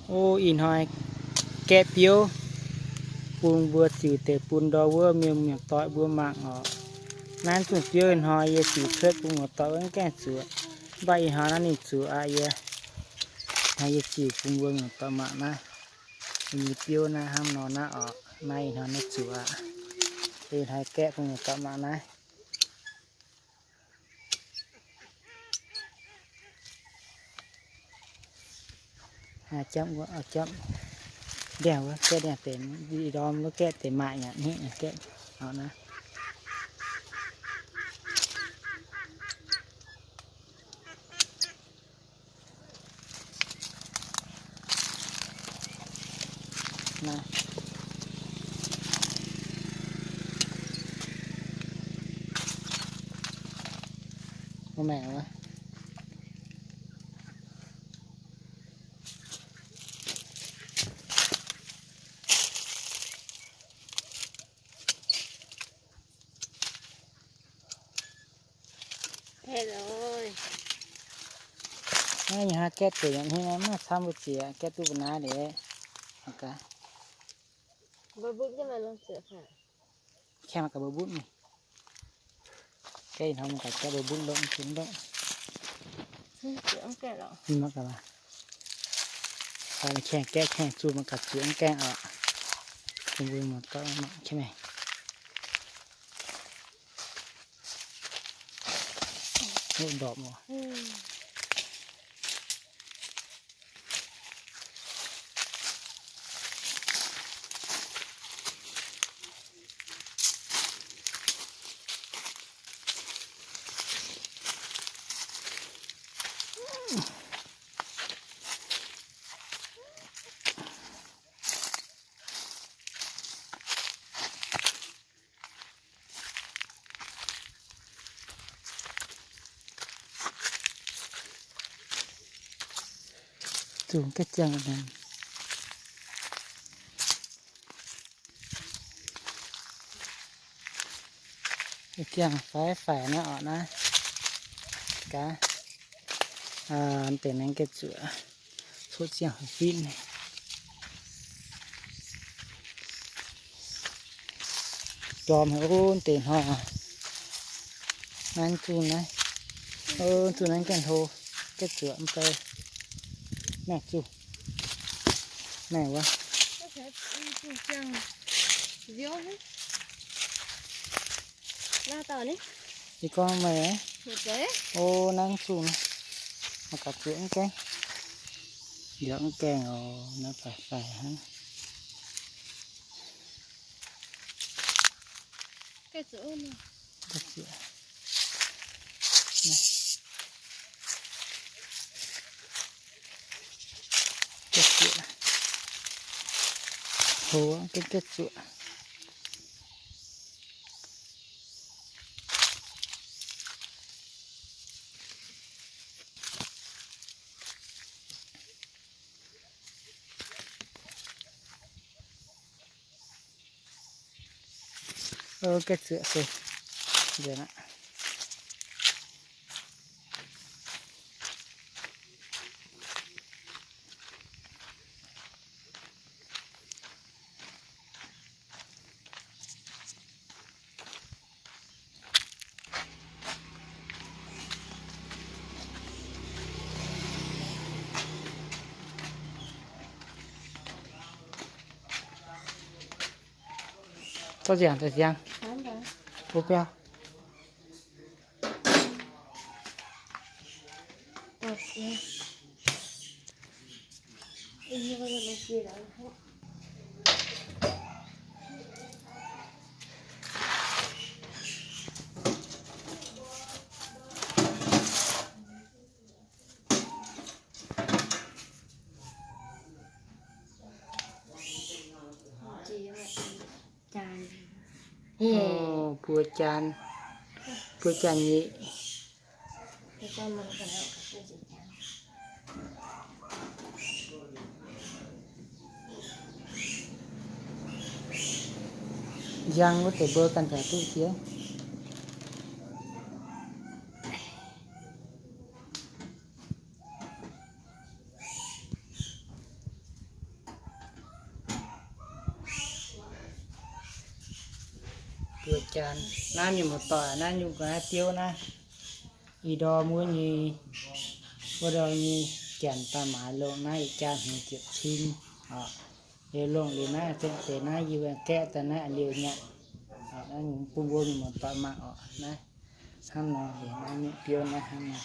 O, ih hnoi gaeqv biouv bun mbuo ziux deix bun ndau wuov mienh muoz-doic mbuo mangc oc. Naaiv zungh biouv ih hnoi yie ziux cuotv bun muoz-doic wuov gaengh zuoqc. Mv baac ih hnoi naaiv ninh zuoqc aqv. Yie, ih hnoi yie ziux bun mbuo muoz-doic mangc naaiv. Yie nyei biouv naaiv hnangv nor naaiv oc. Naaiv ih hnoi naaiv zuoqc aqv. Ih hnoi gaeqv bun muoz-doic mangc naaiv. Jomv wuov, jomv ndiangx wuov, gaeqv ndiangx deix, ndorm wuov gaeqv deix maaih nyanc hniev gaeqv. Naaiv. Mbuo mangc wuov. Naaiv nyei hnoi gaeqv deix yaac hniev, maiv camv mbuo jiex, gaeqv duqv mbu'naaiv liuz. Kengh mangc gaax mbuo mbutv mingh. Gaeqv ih hnoi mangc gaax gaeqv mbuo mbutv longx, mbutv longx. Kengh gaeqv kengh zuqc mangc gaax zuqc mv gaengh oc. Bun mbuo mangc gaax mangc kengh mingh. Hoqc ndorpc oc. Zuqc gaeqv ziangh. Ziangh faix faix naaiv oc naaiv. Gaax, mv deix naaiv gaeqv zuoqc, coqv ziangh fitv. Ndorm haic ov, deix hnoi. Naaiv zungh naaiv. Zungh naaiv gaengh hlo, gaeqv zuoqc mv bei. Naaiv zungh. Naaiv wuov. Ih gorngv meih, o, naaiv zungh, mangc gaax zuoqc mv gaengh. Yaac mv gaengh oc, naaiv faix faix hnangv. Hlo gaeqv zuoqc. Gaeqv zuoqc se nzengc aqv. Zorqv nziangx, zorqv nziangx. Mbuo biauv. Buo jaan, buo jaan nyei. Njang wuov deix mbuo ganh daaih duqv jiex. Naaiv mienh muoz-doic, naaiv nyungc ga'naaiv biouv naaiv, ih ndorm wuov nyei, wuov ndorm nyei janx daaih maaiz longc naaiv ih jaa hmz ziepc cin oc. Liuz longc liuz naaiv zengc deix naaiv yie gaeqv daaih naaiv liuz nyei. Naaiv bun mbuo mienh muoz-doic mangc oc. Naaiv hnangv nor, naaiv mienh biouv naaiv hnangv nor.